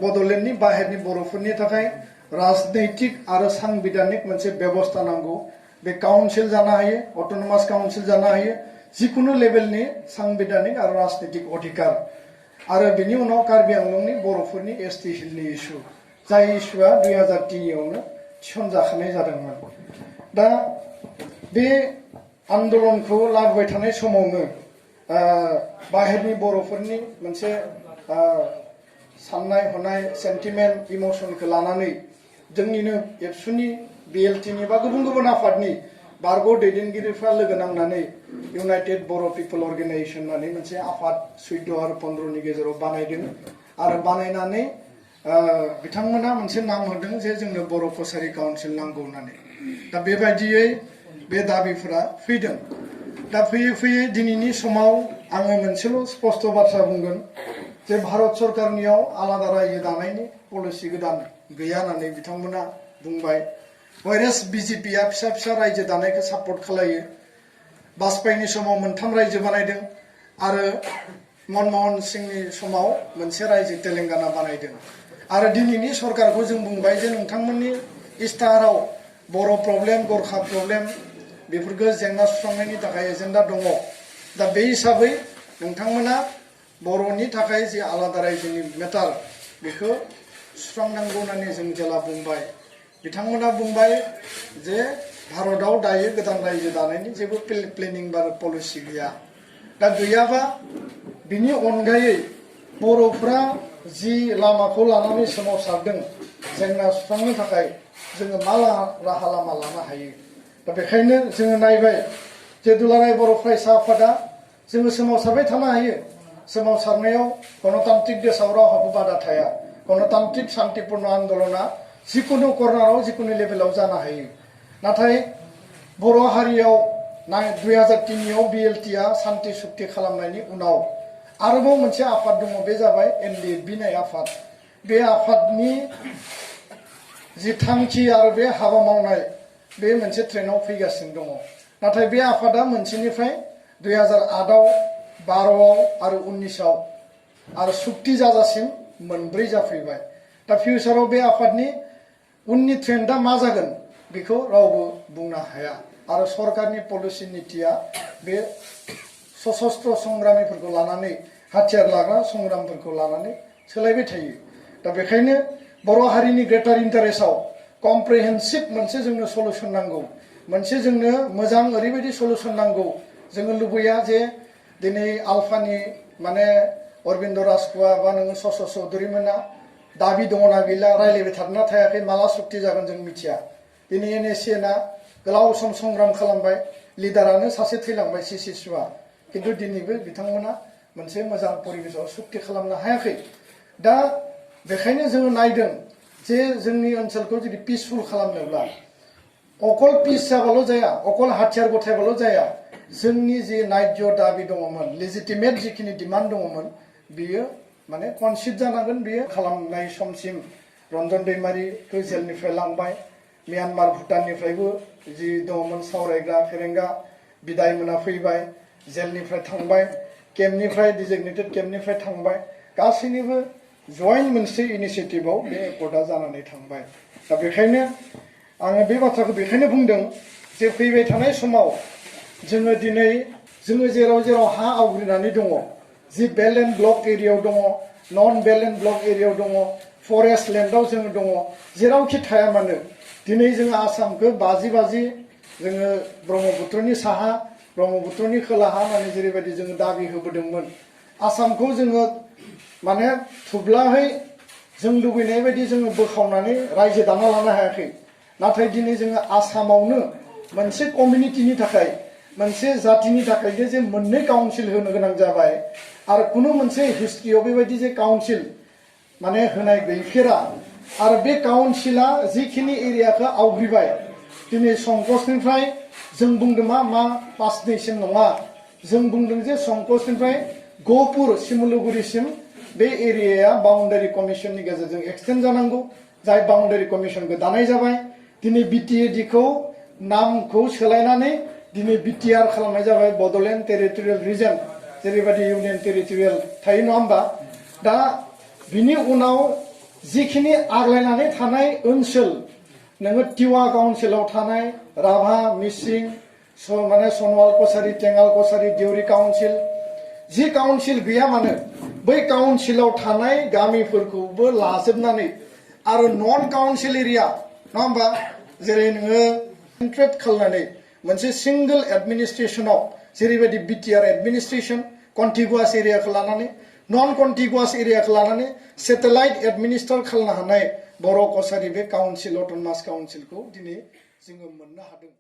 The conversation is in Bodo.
बड'लेण्डनि बाहेरनि बर'फोरनि थाखाय राजनैतिक आरो सांबिधानिक मोनसे बेबस्था नांगौ। बे काउन्सिल जानो हायो, अट'नमास काउन्सिल जानो हायो, जिकुनु लेभेलनि सांबिधानिक आरो राजनैतिक अधिकार। आरो बिनि उनाव कार्बि आंलंनि बर'फोरनि एसटि हिलनि इस्यु, जाय इस्युआ 2003आवनो थिसनजाखानाय जादोंमोन। दा बे आन्दलनखौ लाबोबाय थानाय समावनो बाहेरनि बर'फोरनि मोनसे साननाय हनाय सेन्टिमेन्ट इमोसनखौ लानानै जोंनिनो एबसुनि बिएलटिनि बा गुबुन गुबुन आफादनि बारग' दैदेनगिरिफ्रा लोगो नांनानै इउनाइटेड बर' पिपल अर्गेनाइजेसन होननानै मोनसे आफाद 14 आरो 15नि गेजेराव बानायदों। आरो बानायनानै बिथांमोना मोनसे नाम होदों जे जोंनो बर' कसारि काउन्सिल नांगौ होननानै। दा बेबायदियै बे दाबिफोरा फैदों। दा फैयै फैयै दिनैनि समाव आङो मोनसेल' स्पष्ट बाथ्रा बुंगोन जे भारत सरकारनियाव आलादा रायजो दानायनि पलिसि गोदान गैया होननानै बिथांमोना बुंबाय। वायरेस बिजेपिआ फिसा फिसा रायजो दानायखौ सापर्ट खालायो। बाजपेयीनि समाव 3 रायजो बानायदों आरो मनमोहन सिंहनि समाव मोनसे रायजो तेलेंगाना बानायदों। आरो दिनैनि सरकारखौ जों बुंबाय जे नोंथांमोननि इस्ताहाराव बर' प्रब्लेम, गोरखा प्रब्लेम बेफोरखौ जेंना सुस्रांनायनि थाखाय एजेन्डा दङ। दा बे हिसाबै नोंथांमोना बर'नि थाखाय जे आलादा रायजोनि मेटार बेखौ सुस्रांनांगौ होननानै जों जेला बुंबाय, बिथांमोना बुंबाय जे भारतआव दायो गोदान रायजो दानायनि जेबो प्लेनिं बा पलिसि गैया। दा गैयाबा बिनि अनगायै बर'फ्रा जि लामाखौ लानानै सोमावसारदों जेंना सुस्रांनो थाखाय जोङो मा राहा लामा लानो हायो। दा बेखायनो जोङो नायबाय जे दुलाराय बर' फरायसा आफादा जोङो सोमावसारबाय थानो हायो। सोमावसारनायाव गणतान्त्रिक देशआव रावहाबो बादा थाया। गणतान्त्रिक शान्तिपूर्ण आन्दलना जिकुनु कर्नाराव जिकुनु लेभेलाव जानो हायो। नाथाय बर' हारियाव 2003आव बिएलटिआ शान्ति सुक्ति खालामनायनि उनाव आरोबाव मोनसे आफाद दङ, बे जाबाय एनडिएफबि होननाय आफाद। बे आफादनि जि थांखि आरो बे हाबा मावनाय बे मोनसे ट्रेनाव फैगासिनो दङ। नाथाय बे आफादा मोनसेनिफ्राय 2008आव 12आव आरो 19आव आरो सुक्ति जाजासिम 4 जाफैबाय। दा फिउचाराव बे आफादनि उननि ट्रेन्डआ मा जागोन बेखौ रावबो बुंनो हाया। आरो सरकारनि पलिसि नीतिया बे सशस्त्र संग्रामिफोरखौ लानानै, हाथियार लाग्रा संग्रामफोरखौ लानानै सोलायबाय थायो। दा बेखायनो बर' हारिनि ग्रेटार इन्टारेस्टआव कमप्रिहेन्सिभ मोनसे जोंनो सलुसन नांगौ। मोनसे जोंनो मोजां ओरैबायदि सलुसन नांगौ। जोङो लुबैया जे दिनै आलफानि माने अरबिन्द राजख'वा बा नोङो सस चौधुरी मोना दाबि दङना गैला, रायलायबाय थादोंना थायाखै, माला सुक्ति जागोन जों मिथिया। दिनै एनएसिएनआ गोलाव सम संग्राम खालामबाय, लिडारानो सासे थैलांबाय सिसिसुआ, किन्तु दिनैबो बिथांमोना मोनसे मोजां परिबेसाव सुक्ति खालामनो हायाखै। दा बेखायनो जोङो नायदों जे जोंनि ओनसोलखौ जुदि पिसफुल खालामनोब्ला अकल पिस जाबाल' जाया, अकल हाथियार गथायबाल' जाया। जोंनि जि नायज दाबि दङमोन, लेजिटिमेट जिखिनि डिमान्ड दङमोन, बियो माने कनसिड जानांगोन। बियो खालामनाय समसिम रन्जन दैमारिखौ जेलनिफ्राय लांबाय, म्यानमार भुटाननिफ्रायबो जि दङमोन सावरायग्रा फेरेंगा बिदाय मोना फैबाय, जेलनिफ्राय थांबाय, केम्पनिफ्राय डिजिगनेटेड केम्पनिफ्राय थांबाय, गासैनिबो जयेन्ट मोनसे इनिसियेटिभआव बे एकर्डआ जानानै थांबाय। दा बेखायनो आङो बे बाथ्राखौ बेखायनो बुंदों जे फैबाय थानाय समाव जोङो दिनै जोङो जेराव जेराव हा आवग्रिनानै दङ, जि बेल्ट एन्ड ब्लक एरियायाव दङ, नन बेल्ट एन्ड ब्लक एरियायाव दङ, फरेस्ट लेन्डआव जोङो दङ, जेरावखि थाया मानो दिनै जोङो आसामखौ 50-50 जोङो ब्रह्मपुत्रनि साहा, ब्रह्मपुत्रनि खोलाहा होननानै जेरैबायदि जोङो दाबि होबोदोंमोन, आसामखौ जोङो माने थुब्लाहै जों लुबैनाय बायदि जोङो बोखावनानै रायजो दाना लानो हायाखै। नाथाय दिनै जोङो आसामावनो मोनसे कमिउनिटिनि थाखाय, मोनसे जातिनि थाखायनो जे 2 काउन्सिल होनो गोनां जाबाय। आरो कुनु मोनसे हिस्ट्रियाव बेबायदि जे काउन्सिल माने होनाय गैफेरा। आरो बे काउन्सिला जिखिनि एरियाखौ आवग्रिबाय, दिनै संकसनिफ्राय जों बुंदों मा पासनिसिम नङा, जों बुंदों जे संकसनिफ्राय गहपुर सिमुलुगुरिसिम बे एरियाया बाउन्डारि कमिसननि गेजेरजों एक्सटेन्ड जानांगौ, जाय बाउन्डारि कमिसनखौ दानाय जाबाय। दिनै बिटिएडिखौ नामखौ सोलायनानै दिनै बिटिआर खालामनाय जाबाय, बड'लेण्ड टेरिटरियेल रिजन, जेरैबायदि इउनियन टेरिटरियेल थायो नङा होमबा। दा बिनि उनाव जिखिनि आग्लायनानै थानाय ओनसोल नोङो टिवा काउन्सिलाव थानाय राभा मिसिं माने सनवाल कसारी टेंगाल कसारी देउरी काउन्सिल जि काउन्सिल गैया मानो बै काउन्सिलाव थानाय गामिफोरखौबो लाजोबनानै आरो नन काउन्सिल एरिया नङा होमबा जेरै नोङो कन्ट्रेक्ट खालामनानै मोनसे सिंगल एडमिनिस्ट्रेशनाव जेरैबायदि बिटिआर एडमिनिस्ट्रेशन कन्टिगुवास एरियाखौ लानानै नन कन्टिगुवास एरियाखौ लानानै सेटेलाइट एडमिनिस्ट्रेट खालामनो हानाय बर' कसारी बे काउन्सिल अट'नमास काउन्सिलखौ दिनै जोङो मोननो हादों।